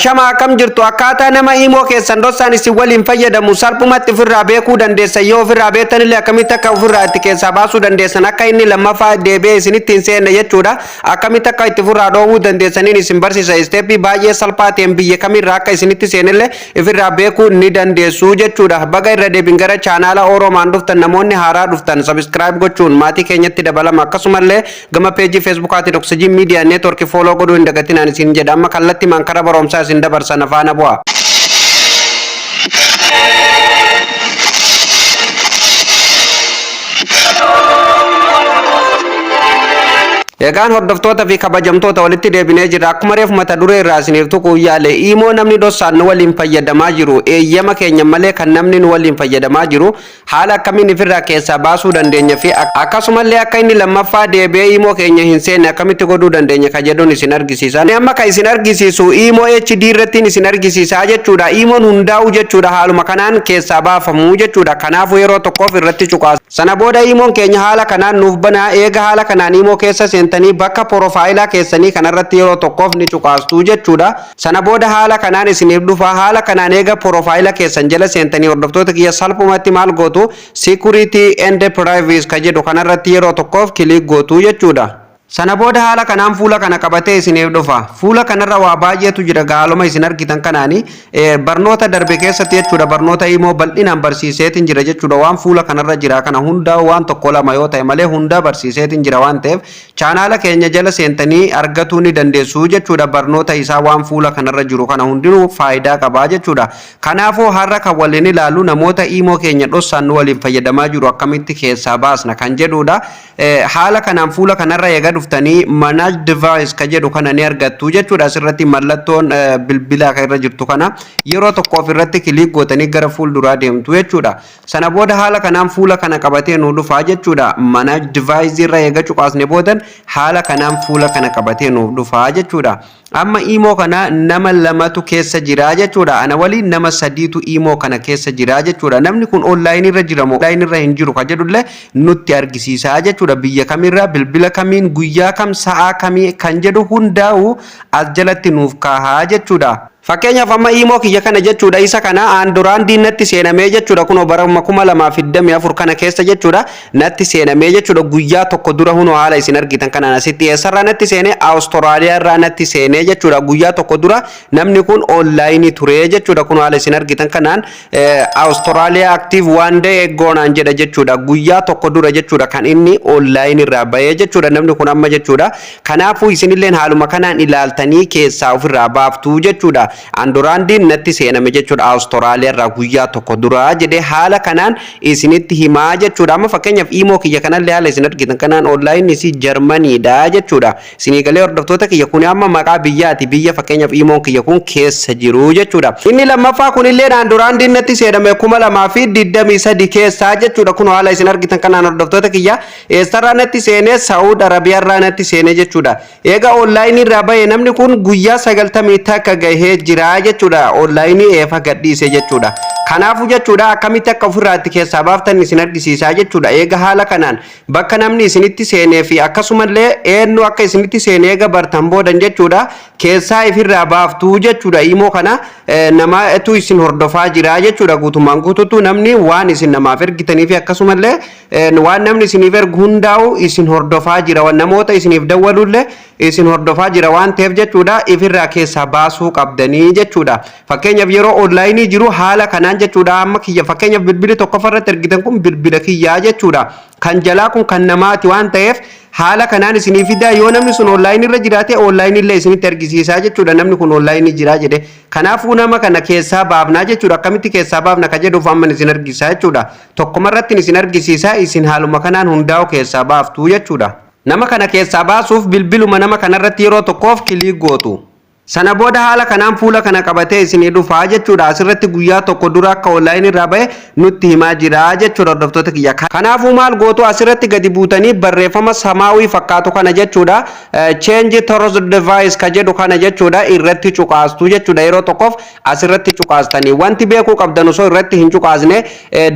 Shama, akkam jirtu? Akkaataa nama imo keessan dhoksaan isin waliin fayyadamu salphumatti ofirraa beekuu dandeessan, yoo ofirraa beektan illee akkamitti akka ofirraa itti keessaa baasuu dandeessan, akka inni lammaffaa deebi'ee isinitti hin seenne jechuudha. Akkamitti akka itti ofirraa dhoowwuu dandeessaniin isin barsiisa. Step baay'ee salphaa ta'een biyya kamirraa akka isinitti seenillee ofirraa beekuu ni dandeessu jechuudha. Baga irra deebiin gara chaanaala Oroomaan dhuftan. Namoonni haaraa dhuftan subscribe gochuun maatii keenyatti dabalama. Akkasumallee gama peejii Feesbuukaatiin Oxygen Media Network follow godhuu hin dagatinaan isin jedha. Amma kallattii kara barumsaa isin dabarsan, faana bu'a. Egaan hordoftoota fi kabajamtoota, walitti deebinee jirra. Akkuma reefu mata duree irraa isiniif tuquu yaale, imo namni dhoksaan nu waliin fayyadamaa jiru, eeyyama keenya malee kan namni nu waliin fayyadamaa jiru, haala akkamiin ofirraa keessaa baasuu dandeenya fi akkasumallee akka inni lammaffaa deebi'ee imo keenya hin seenne akkamitti godhuu dandeenya ka jedhuun isin argisiisa. Amma kan isin argisiisu imo HD irrattiin isin argisiisaa jechuudha. Imoon hundaa'u jechuudha, haaluma kanaan keessaa baafamuu jechuudha. Kanaafuu yeroo tokkoof irratti cuqaasa. Sana booda imoon keenya haala kanaan nuuf banaa. Eega haala kanaan imo keessa seentanii, bakka profile keessanii kanarratti yeroo tokkoof ni cuqaastu jechuudha. Sana booda haala kanaan isiniif dhufa. Haala kanaan eega profile keessan jala seentanii, hordoftoota kiyya, salphumatti maal gootu? Security and privacy ka jedhu kanarratti yeroo tokkoof click gootu jechuudha. Sana booda haala kanaan fuula kana qabatee isiniif dhufa. Fuula kanarra waa baay'eetu jira. Gaaluma isin argitan kanaani barnoota darbe keessatti jechuudha, barnoota imo bal'inaan barsiiseetiin jira jechuudha. Waan fuula kanarra jira kana hundaa, waan tokko lama yoo ta'e malee, hundaa barsiiseetiin jira waan ta'eef, chaanaala keenya jala seentanii argatuu ni dandeessu jechuudha. Barnoota isaa waan fuula kanarra jiru kana hundinuu faayidaa qabaa jechuudha. Kanaafuu har'a kan waliin ilaallu namoota imo keenya dhoksaan nu waliin fayyadamaa jiru akkamitti keessaa baasna kan jedhudha. Haala kanaan fuula kanarra eega dhuftanii, manage device ka jedhu kana ni argattu jechuudha. Asirratti mallattoon bilbilaa kan irra jirtu kana yeroo tokko ofirratti click gootanii gara fuulduraa deemtu jechuudha. Sana booda haala kanaan fuula kana qabatee nu dhufaa jechuudha. Manage device irra eega cuqaasne boodan haala kanaan fuula kana qabatee nuuf dhufaa jechuudha. Amma imo kana nama lamatu keessa jira jechuudha. Ana waliin nama sadiitu imo kana keessa jira jechuudha. Namni kun online irra jira moo online irra hin jiru ka jedhullee nutti argisiisaa jechuudha. Biyya kamirraa, bilbila kamiin, guyyaa kam, sa'aa kamii kan jedhu hundaa'u as jalatti nuuf kaahaa jechuudha. Fakkeenyaaf amma imo kiyya kana jechuudha, isa kana aan duraan natti seenamee jechuudha. Kunoo bara 2024 kana keessa jechuudha natti seenamee jechuudha, guyyaa tokko dura. Hunoo haala isin argitan kanaan asitti eessarraa natti seene? Awustiraaliyaa irraa natti seenee jechuudha. Guyyaa tokko dura namni kun online ture jechuudha. Kunoo haala isin argitan kanaan Awustiraaliyaa active one day ago naan jedha jechuudha. Guyyaa tokko dura jechuudha kan inni online irraa bahee jechuudha namni kun amma jechuudha. Kanaafuu isinilleen haaluma kanaan ilaaltanii keessaa ofirraa baaftuu jechuudha. Anduraandiin natti seename jechuudha Awustiraaliyaa irraa guyyaa tokko dura jedhee haala kanaan isinitti himaa jechuudha. Amma fakkeenyaaf imo kiyya kanallee haala isin argitan kanaan online isii Jarmaniidha jechuudha. Isinii galee, hordoftoota kiyya? Kun amma maqaa biyyaati, biyya fakkeenyaaf imoon kiyya kun keessa jiru jechuudha. Inni lammaffaa kunillee Anduraandiin natti seename 2023 keessaa jechuudha. Kun haala isin argitan kanaan, hordoftoota kiyya, eessarraa natti seenee? Saawud Arabiyaarraa natti seenee jechuudha. Eega online irraa bahe namni kun guyyaa 91 gahee jira jechuudha. Online eefa gadhiise jechuudha. Kanaafuu jechuudha, akkamitti akka ofirraa itti keessaa baaftan isin argisiisaa jechuudha. Eega haala kanaan bakka namni isinitti seenee fi akkasumallee eenyu akka isinitti seenee eega bartan boodan jechuudha, keessaa ifirraa baaftuu jechuudha. Imo kana namatu isin hordofaa jira jechuudha. Guutummaan guutuutu namni waan isin namaaf ergitanii fi akkasumallee waan namni isiniif ergu hundaa'u isin hordofaa jira. Namoota isiniif dawwalullee isin hordofaa jira waan ta'eef jechuudha, ifirraa keessaa baasuu qabdanii jechuudha. Fakkeenyaaf yeroo online jiru haala kanaan jechuudha. Amma kiyya fakkeenyaaf bilbilli tokkoffarratti ergitan kun bilbila kiyyaa jechuudha. Kan jalaa kun kan namaati waan ta'eef haala kanaan isinii fidaa. Yoo namni sun online irra jiraate, online illee isinitti argisiisaa jechuudha, namni kun online jiraa jedhe. Kanaafuu nama kana keessaa baafnaa jechuudha. Akkamitti keessaa baafna ka jedhuuf amma isin argisiisaa jechuudha. Tokkomarratti isin argisiisaa, isin haaluma kanaan hundaa'u keessaa baaftuu jechuudha. Nama kana keessaa baasuuf bilbiluma nama kanarratti yeroo tokkoof click gootu. Sana booda haala kanaan fuula kana qabatee isinii dhufaa jechuudha. Asirratti guyyaa tokko dura akka online irraa bahe nutti himaa jira jechuudha, hordoftoota kiyya. Kanaafuu maal gootu? Asirratti gadi buutanii barreeffama samaawii fakkaatu kana jechuudha. Change trusted device ka jedhu kana jechuudha, irratti cuqaastu jechuudha. Yeroo tokkoof asirratti cuqaastanii, wanti beekuu qabdan, osoo irratti hin cuqaasne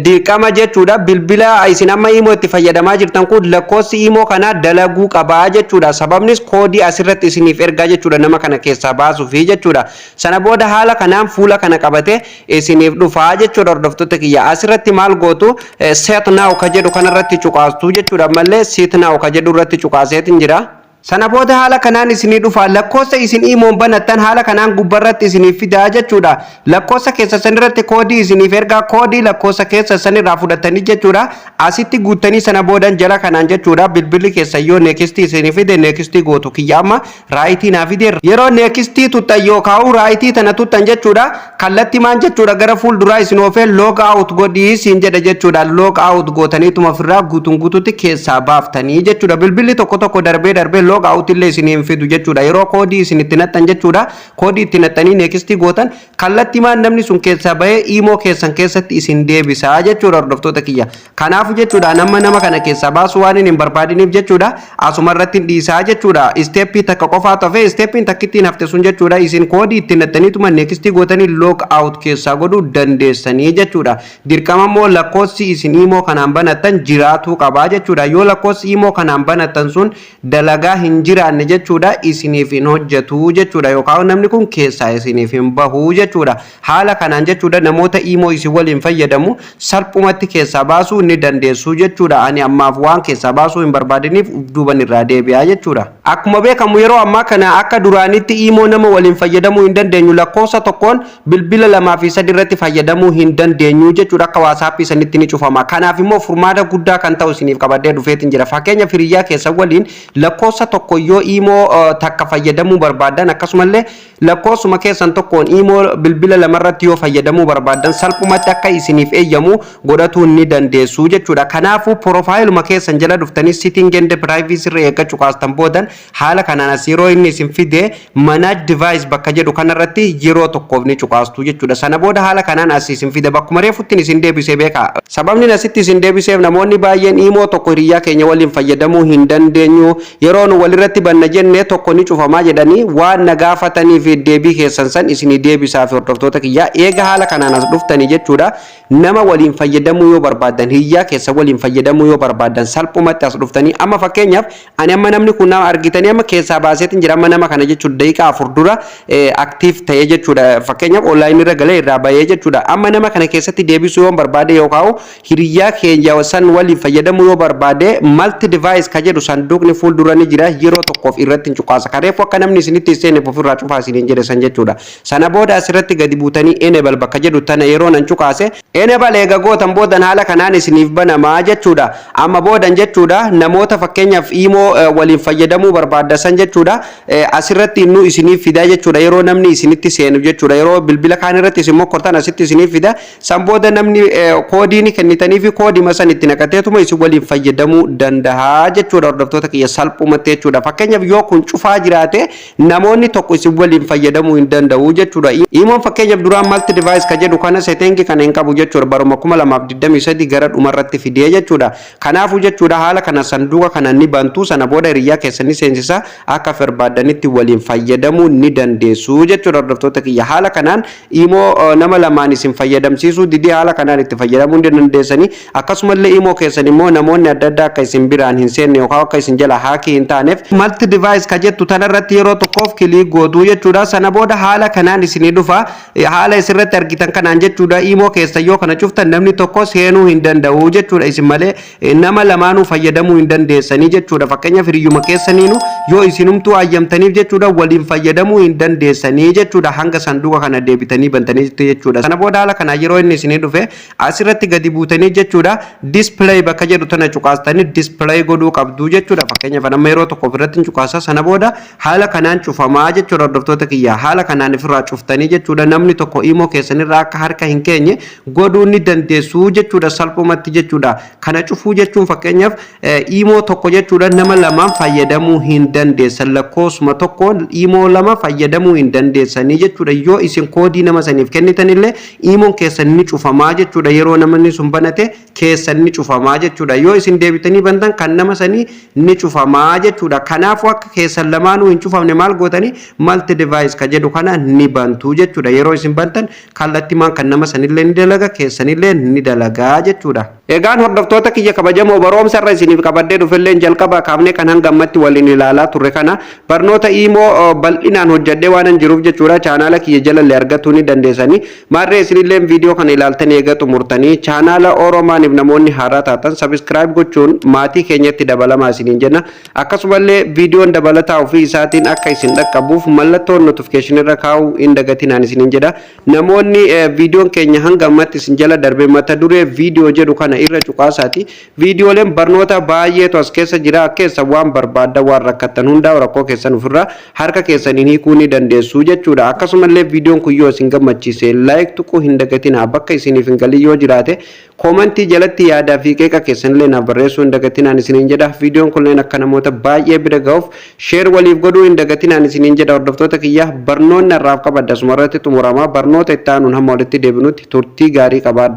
dirqama jechuudha, bilbila isin amma imo itti fayyadamaa jirtan kun lakkoofsi imo kanaa dalaguu qabaa jechuudha. Sababnis koodii asirratti isiniif ergaa jechuudha nama kana keessaa keessaa baasuufi jechuudha. Sana booda haala kanaan fuula kana qabate isiniif dhufaa jechuudha. Hordoftoota kiyya, asirratti maal gootu? "Set now" ka jedhu kanarratti cuqaastu jechuudha. Ammallee "set now" ka jedhu irratti cuqaaseetin jira. Sana booda haala kanaan isinii dhufa. Lakkoofsa isin imoon banattan haala kanaan gubbarratti isiniif fidaa jechuudha. Lakkoofsa keessa sanirratti koodii isiniif ergaa, koodii lakkoofsa keessa sanirraa fudhatanii jechuudha. Asitti guuttanii sana boodan jala kanaan jechuudha. Bilbilli keessa yoo next isinii fide next gootu. Kiyya amma right naa fide. Yeroo next tuttan yookaan right tana tuttan jechuudha. Kallatti maan jechuudha, gara fuulduraa isin oofee log out godhii isin jedha jechuudha. Log out gootaniituma ofirraa guutuun guututti keessaa baaftanii jechuudha. Bilbilli tokko tokko darbee darbee log out illee isin hin fidu jechuudha. Yeroo koodii isin itti naxxan jechuudha. Koodii itti naxxanii next gootan, kallattii maan namni sun keessaa bahee imoo keessan keessatti isin deebisaa jechuudha, hordoftoota kiyya. Kanaafuu jechuudha, nama nama kana keessaa baasuu waan hin barbaadiniif jechuudha, asuma irratti hin dhiisaa jechuudha. Step takka qofaa tafe, stepiin takkittiin hafte sun jechuudha, isin koodii itti naxxaniituma next gootanii log out keessaa godhuu dandeessanii jechuudha. Dirqama immoo lakkoofsi isin imoo kanaan banattan jiraatuu qabaa jechuudha. Yoo lakkoofsi imoo kanaan banattan sun dalagaa hin jiraanne jechuudha, isiniif hin hojjetu jechuudha, yookaan namni kun keessaa isiniif hin bahu jechuudha. Haala kanaan jechuudha, namoota imoo isin waliin fayyadamu salphumatti keessaa baasuu ni dandeessu jechuudha. Ani ammaaf waan keessaa baasuu hin barbaadiniif duuban irraa deebi'aa jechuudha. Akkuma beekamu, yeroo ammaa kana akka duraanitti imoo nama waliin fayyadamuu hin dandeenyu. Lakkoofsa tokkoon bilbila lamaa fi sadi irratti fayyadamuu hin dandeenyu jechuudha. Akka WhatsAppii sanitti ni cufama. Kanaaf immoo furmaata guddaa kan ta'u isiniif qabadhee dhufeetiin jira. Fakkeenya, hiriyyaa keessan waliin lakkoofsa tokko yoo imoo takka fayyadamuu barbaadan, akkasumallee lakkoofsuma keessan tokkoon imoo bilbila lamarratti yoo fayyadamuu barbaadan, salphumatti akka isiniif eeyyamu godhatuu ni dandeessu jechuudha. Kanaafuu profileuma keessan jala dhuftanii setting and privacy irra eeggachuu kaastan boodan, haala kanaan as yeroo inni isin fide, "manage device" bakka jedhu kanarratti yeroo tokkoof ni cuqaastu jechuudha. Sana booda haala kanaan as isin fide. Bakkuma reefuttiin isin deebisee beeka. Sababni asitti isin deebiseef, namoonni baay'een imoo tokko hiriyyaa keenya waliin fayyadamuu hin dandeenyu, yeroo nu walirratti banna jenne tokko ni cufamaa jedhanii waan na gaafatanii fi deebii keessan san isinii deebisaa. Fi hordoftoota kiyyaa, eega haala kanaan as dhuftanii jechuudha, nama waliin fayyadamuu yoo barbaadan, hiriyyaa keessa waliin fayyadamuu yoo barbaadan, salphumatti as dhuftanii, amma fakkeenyaaf ani amma namni kun nama argitanii amma keessaa baaseetiin jira. Amma nama kana jechuudha, daqiiqaa 4 dura active ta'ee jechuudha, fakkeenyaaf online irra galee irraa bahee jechuudha. Amma nama kana keessatti deebisuu yoo barbaade yookaan hiriyyaa keenya san waliin fayyadamuu yoo barbaade, "multi device" ka jedhu sanduuqni fuuldura ni jira, yeroo tokkoof irratti hin cuqaasa. Kareefu akka namni isinitti seene ofirraa cufaa isiniin jedhe san jechuudha. Sana booda asirratti gadi buutanii "enable" bakka jedhu tana yeroo nan cuqaase, enable eega gootan boodan haala kanaan isiniif banamaa jechuudha. Amma boodan jechuudha, namoota fakkeenyaaf imoo waliin fayyadamuu barbaadda san jechuudha, asirratti innu isiniif fidaa jechuudha. Yeroo namni isinitti seenu jechuudha, yeroo bilbila kaan irratti isin mokkortan asitti isiniif fida. San booda namni koodii ni kennitanii fi koodii san itti naqateetuma isin waliin fayyadamuu danda'a jechuudha, hordoftoota kiyya, salphumatti jechuudha. Fakkeenyaaf yoo kun cufaa jiraate, namoonni tokko isin waliin fayyadamuu hin danda'u jechuudha. Imoon fakkeenyaaf duraan multi device ka jedhu kana setting kana hin qabu jechuudha. Baruma 2023 gara dhumarratti fidee jechuudha. Kanaafuu jechuudha, haala kana sanduuqa kana ni bantu. Sana booda hiriyyaa keessanii seensisa, akka barbaaddanitti waliin fayyadamuu ni dandeessu jechuudha. Hordoftoota kiyya, haala kanaan imoo nama lamaan isin fayyadamsiisuu didee, haala kanaan itti fayyadamuu ni dandeessanii. Akkasumallee imoo keessan immoo namoonni adda addaa akka isin biraan hin seenne yookaan akka isin jala hack hin taaneef, "multi device" ka jettu tanarratti yeroo tokkoof click gootuu jechuudha. Sana booda haala kanaan isinii dhufa. Haala isirratti argitan kanaan jechuudha, imoo keessan yoo kana cuftan namni tokko seenuu hin danda'u jechuudha. Isin malee nama lamaanuu fayyadamuu hin dandeessanii jechuudha. Fakkeenyaaf hiriyyuma keessaniinu yoo isinumtuu ayyamtaniif jechuudha, waliin fayyadamuu hin dandeessanii jechuudha, hanga sanduuqa kana deebitanii bantanii jechuudha. Sana booda haala kanaa yeroo inni isinii dhufe, asirratti gadi buutanii jechuudha, "display" bakka jedhu tana cuqaastanii display godhuu qabdu jechuudha. Fakkeenyaaf nama yeroo tokko ofirratti hin cuqaasa. Sana booda haala kanaan cufamaa jechuudha. Hordoftoota kiyya, haala kanaan ofirraa cuftanii jechuudha, namni tokko imoo keessanirraa akka harka hin keenye godhuu ni dandeessu jechuudha, salphumatti jechuudha. Kana cufuu jechuun, fakkeenyaaf imoo tokko jechuudha, nama lamaan fayyadamuu hin dandeessan. Lakkoofsuma tokkoon imoo lama fayyadamuu hin dandeessanii jechuudha. Yoo isin koodii nama saniif kennitanillee imoon keessan ni cufamaa jechuudha. Yeroo namni sun banate keessan ni cufamaa jechuudha. Yoo isin deebitanii bantan, kan nama sanii ni cufamaa jechuudha. Kanaafuu akka keessan lamaanuu hin cufamne maal gootanii? Multi device ka jedhu kana ni bantu jechuudha. Yeroo isin bantan kallattimaan kan nama sanillee ni dalaga, keessanillee ni dalagaa jechuudha. Egaan hordoftoota kiyya kabajamoo, barumsa irra isiniif qabadhee dhufelleen jalqaba kaafnee kan hanga ammatti waliin ilaalaa turre kana. Barnoota iimoo bal'inaan hojjedhee waan hin jiruuf jechuudha, chaanaala kiyya jalallee argatuu ni dandeessanii. Maarree isinillee viidiyoo kana ilaaltanii eega xumurtanii, chaanaala Oromaaniif namoonni haaraa taatan subscribe gochuun maatii keenyatti dabalamaa isiniin jenna. Akkasumallee viidiyoon dabalataa ofii isaatiin akka isin dhaqqabuuf mallattoo notification irra kaa'uu hin dagatinaan isiniin jedha. Namoonni viidiyoon keenya hanga ammatti isin jala darbe, mata duree viidiyoo jedhu kana irra cuqaasaati. Viidiyooleen barnoota baay'eetu as keessa jira. Keessa waan barbaadda, waan rakkattan hundaa rakkoo keessan ofirraa harka keessaniin hiikuu ni dandeessu jechuudha. Akkasumallee viidiyoon kun yoo isin gammachiise like tuquu hin dagatinaa. Bakka isiniif hin galin yoo jiraate koomantii jalatti yaadaa fi qeeqa keessanillee naaf barreessuu hin dagatinaan isiniin jedha. Viidiyoon kunneen akka namoota baay'ee bira ga'uuf share waliif godhuu hin dagatinaan isiniin jedha. Hordoftoota kiyya, barnoonni har'aaf qabadha asuma irratti xumurama. Barnoota itti aanuun hamma walitti deebinutti turtii gaarii qabaadha.